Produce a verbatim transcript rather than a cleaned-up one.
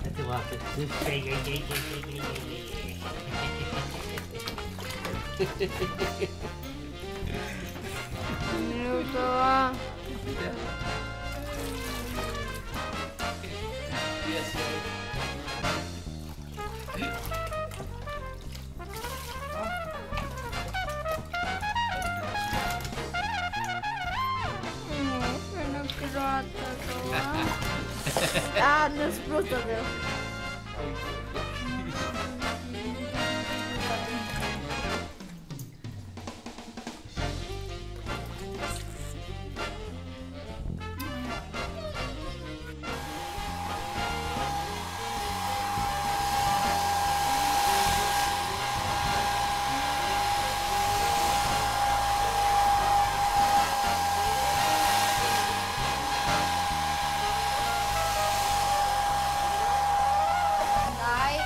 Hetta var so stuttligt. Nú so. Mm, eg fari nú at gráta, Tóa. Ja, nú spruttar tú. Nei.